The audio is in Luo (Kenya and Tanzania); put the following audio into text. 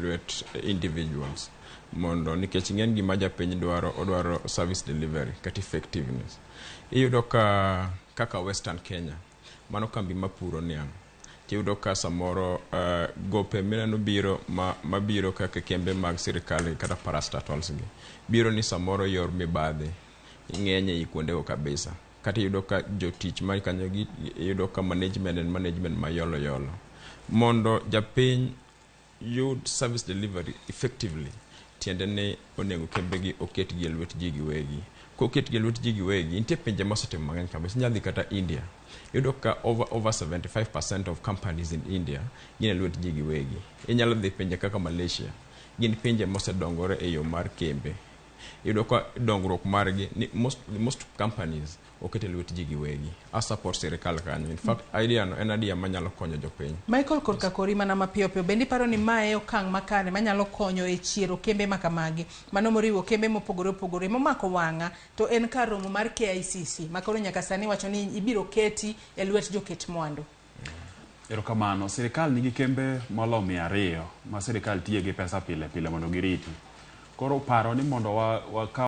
lwet individuals mondo nikech ing'en gima japiny dwaro, odwaro service delivery kata effectiveness. Iyudo ka kaka Western Kenya, mano kambi mapuro niang', tiyudo ka samoro gope mineno biro mabiro kaka kembe mag sirikal kata parastatals gi biro ni samoro yor mibadhi ng'eny ei kuondego kabisa. Kata iyudo ka jotich man kanyo gi iyudo ka management en management mayolo yolo. Mondo japiny yud service delivery effectively, tiende ni onego kembegi oketgi e lwet ji giwegi. Koketgi e lwet ji giwegi, nitie pinje mosetimo mang'eny kabisa. Inyalo dhi kata India, iyudo ka over 75% of companies in India gin e lwet ji giwegi. Inyalo dhi pinje kaka Malaysia, gin pinje mosedongore e yo mar kembe. Iyudo ka dongruok margi ni most companies oket e lwet ji giwegi. A support sirikal kanyo. In fact, idea no en idea manyalo konyo jopiny. Michael, korka kori mana mapiyo piyo, bende iparo ni mae e okang' makare manyalo konyo e chiero kembe makamagi, mano moriwo kembe mopogore opogore? Momako wang'a to en kar romo mar KICC makoro nyaka sani wacho ni ibiro keti e lwet joket mwandu. Erokamano. Sirikal nigi kembe molo 200 ma sirikal tiye gi pesa pile pile mondo giriti. Koro paro ni mondo wakaw